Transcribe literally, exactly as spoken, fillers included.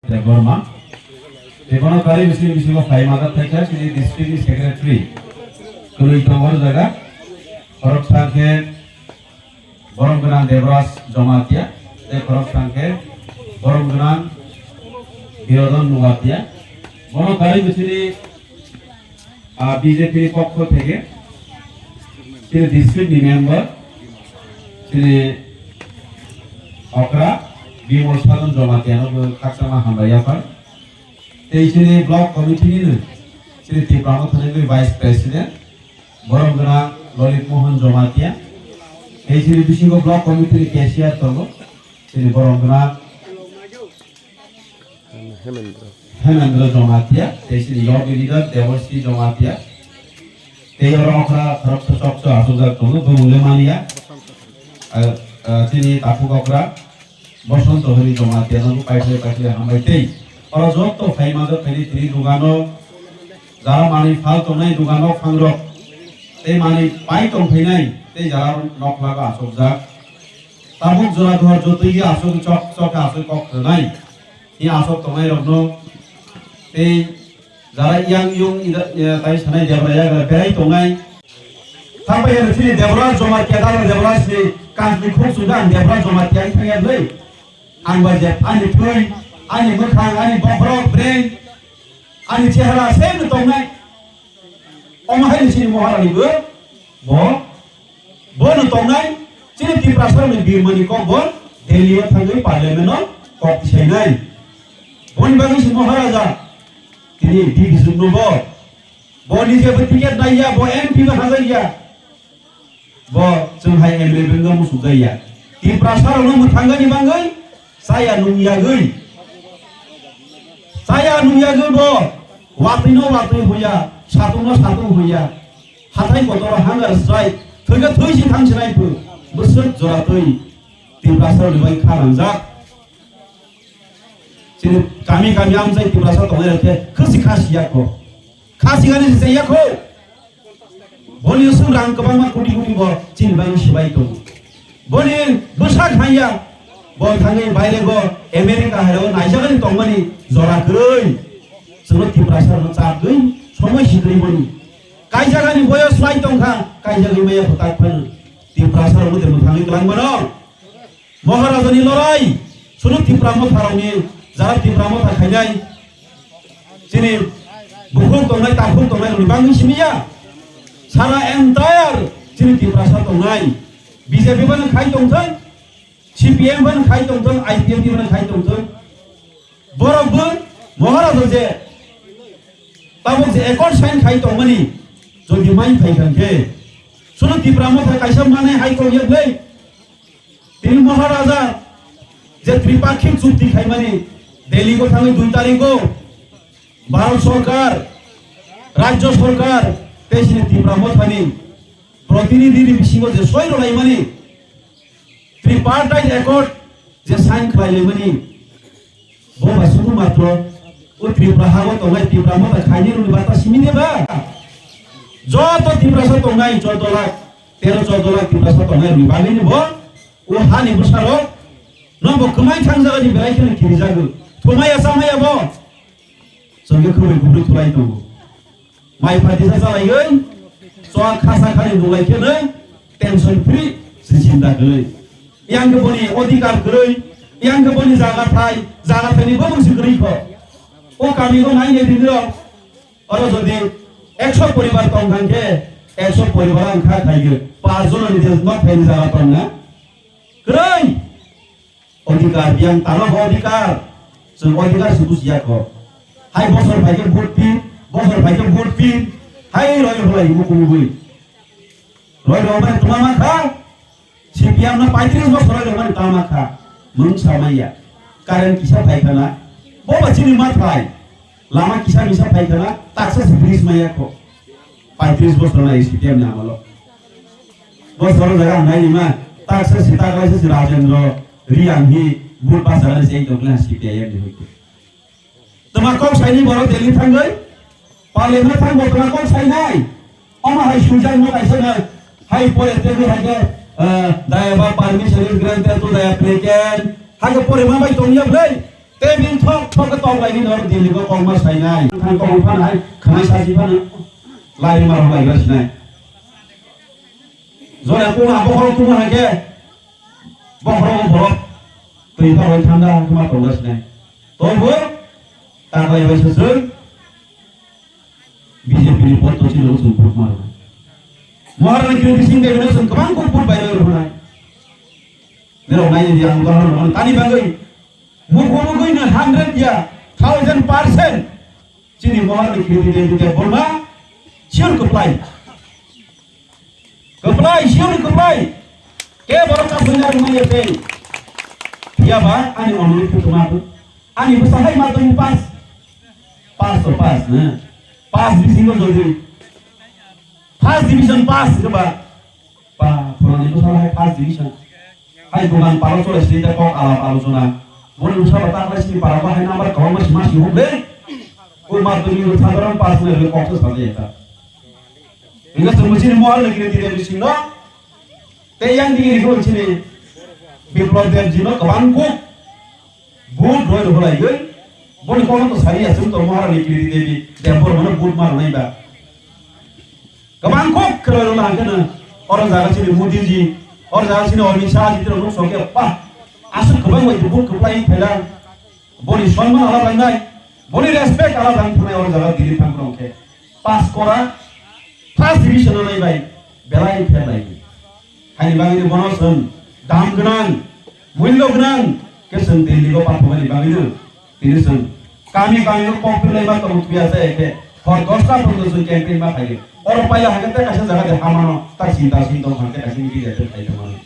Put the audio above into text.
Debbarma. Tei bono karwi bising bisingo phaima kha thaikha chini district ni secretary. Kwrwi tongo o jaga. Khoroksa khe borom gwnang Debraj Jamatia. Tei khoroksa khe borom gwnang Birodon Nuatia. Bono karwi bisini Ah, B J P ni pokho theke chini district ni member chini okra Bimol Sadon Jamatia no bo khakchangma hambai yaphar. Tei chini block committee ni no chini Tipra Motha ni vice president borom gwnang Lolit Mohan Jamatia. Tei chini bisingo block committee ni cashier tongo chini borom gwnang Hemendra. Hemendra Jamatia, tei chini Yogi leader Debasri Jamatia. Tei oro okra khoroksa choksa asukjak tongo, bumung le manya. Ah, ah, chini takhuk okra Bosonto Hari Jamatia no paikhle paikhle hambai tei oro joto phaima jok phaini tini dugano jara manwi phal tongnai dugano phangrok tei manwi pai tong phainai tei jara nokhlago asukjak. Tabuk jora duhar jotoi aswk chok chok aswk kok khwnai. Ni aswk tongnai rokno tei jara yang yung ida, eh, tai sanai debra yagra berai tongnai. Thangbai ya chini debra joma kedar debra sini kangni khuk suda debra joma tiang thang ya lei. Ang ba je ani thoi, ani mukhang, ani bokhorok, brain, ani chehara same tongnai. Omo hai ni chini Maharani bo, bo, bo no tongnai, chini Tiprasa ni birmani kok bo, Delhi o thangwi parliament o kok tisainai. Boni bagwi si Maharaja, tini division no bo, bo ni je bo ticket nai ya, bo M P bo hajai ya. Bo chwng hai M L A bengno musuk jai ya. Tiprasa rokno mwthangani bagwi chaya nung yagwi. Chaya nung yagwi bo watwi no watwi huya, satung no satung huya. Hathai kotor hangar srai, thwikhe thwi si thang sinai phu. Bwswk jora twi Tiprasa rokni bai kha nangjak. Chini kami kami amchai Tiprasa tongnai rokhe khasi khasi yakho. Khasi gani se yakho. Boni usung rang kwbangma koti koti bo chini bagwi swbai tongo. Boni bwsak haiya bo thangwi baire bo America hairao naijagani tongmani jora kwrwi. Chwngno Tiprasa rokno chapgwi somoi sikri boni. Kaijagani boyos lai tongkha, kaijagwi maya phutak phano. Tiprasa rokno temo thangwi kwlang mano. Maharajani lorai, sunu Tipra Motha rokni, jara Tipra Motha khainai, chini bukhuk tongnai, takhuk tongnai rokni bagwi simi ya. Sara entire chini Tiprasa tongnai, B J P bano khai tongthon, C P M bano khai tongthon, I P F T bano khai tongthon. Borok bo Maharaja je tabuk je accord sign khai tongmani, jodi mai phai khan khe, sunu Tipra Motha kaisa manai hai kok yak lei. Tini Maharaja je tripakhik chukti khaimani Delhi go thangwi dui tarikh go Bharat Sarkar, Rajya Sarkar, tei chini Tipra Mothani protinidhi ni bisingo je soi rwlaimani tripartite accord je sign khlailaimani, bo ba sudhu matro o Tripura hago tongnai Tipra Motha khaini rokni bata simi de ba? Joto Tiprasa tongnai chordo lakh, tero chordo lakh Tiprasa tongnai rokni bagwi ni bo o hani bwsarok no bo kwmai thang jagani belai kheno kirijago. Thumaya chamaya bo chwngkhe khwbai kubui thulai tongo. Mai phaitisa chalaiwi, chwng khasa khani nunglaikhe nung tension free, se chinta kwrwi. Yang khe boni odhikar kwrwi, yang khe boni jaga thai, jaga thaini bwbwng se kwrwi kho. O kami go nai nai rinwi rok, oro jodi ekso poribar tong thang khe, ekso poribar ang kha khaigwi, paanch jononi je nok thaini jaga tong na. Kwrwi! Odhikar, biyang tano bo odhikar. Chwng odhikar se bujiya kho. Hai bosor phaikhe vote pin, bosor phaikhe vote pin. Hai roi roi hwlai muku mugui. Roi roi mani tuma ma kha. C P M no paitris bosor roi roi mani tama kha. Mung samaya. Current kisa phaikha na. Bo ba chini ma phai. Lama kisa misa phaikha na. Taksa se bridge maya kho. Paitris bosor na C P M ni amalo. Bosor jaga ang nai ma, taksa si taklaisa si Rajendra Reang hi vote bachara ni se tongkla C P I M ni hoite. Tama kok saini borok Delhi thangwi, parliament thang bo tama kok sainai. Omo hai sujak no kaisa na, hai pore te bi hai ke, eh, daya ba permission is granted to the applicant. Hai ke pore ma bai tongya bwlai. Tei bini thok thok khe tok lai bini oro Delhi o kokma sainai. Thang kokma phanai, khwnai sachi phano lai ma rok lai gra sinai. Jora kuna bokhorok tuma hai khe, bokhorok borok twi pha bai thanda kuma tong gra sinai. Tobo ta bai bai saswng B J P ni pot to chini rok chwng vote ma rwnai. Maharani Kiri Singh Debino chwng kwbang kuk vote bai rwnai. Nirok nai di ang udahoron rwmani tani bagwi. Mukho mukho no hundred ya, thousand percent. Chini Maharani Kiri Devi Debbarma sure kwplai. Kwplai, sure kwplai. Ke borok ka sengjar maya tei. Phiya ba ani only putuma. Ani bwsa hai madhyamik pass. Pass to pass, eh. Pass bisingo jodi. First division pass ke ba. Ba, phulani bwsa hai first division. Hai dogan palo chole sini ta kok alap alochona. Boni bwsa ba ta khlai sini para ba hai number kawang ba sima si hok le. Ko madhyamik sadharon pass ne le kok sa sa ta. Inga se muchini mohal le kire dire bisingo. Te yang digi rikho chini Biplab Deb jino kwbang kuk. Vote roi rwlaigwi, boni kokno to sari ya, chwng to Maharani Kiri Devi Debbarmano vote ma rwnai ba. Kwbang kok kwrwi rwna hwnkhe no, oro jaga chini Modi ji, oro jaga chini Amit Shah ji, tei rok nuk sokhe, pa, aswk kwbang bai vote kwplai phaila, boni sonman alak lainai, boni respect alak lang thunai oro jaga Delhi thang phano hwnkhe. Pass kora, first division o nai bai, belai fail lai. Haini bagwi bono chwng dam gwnang, mullo gwnang khe chwng Delhi o pathogani bagwi no tini chwng kami kami o kok pherlai ma tong phiya se khe hor dosta porjonto chwng campaign ma khaio. Oro paila hakhe tei kaisa jaga de hamano ta sinta sin tong hakhe kaisa meeting de khai tongmani.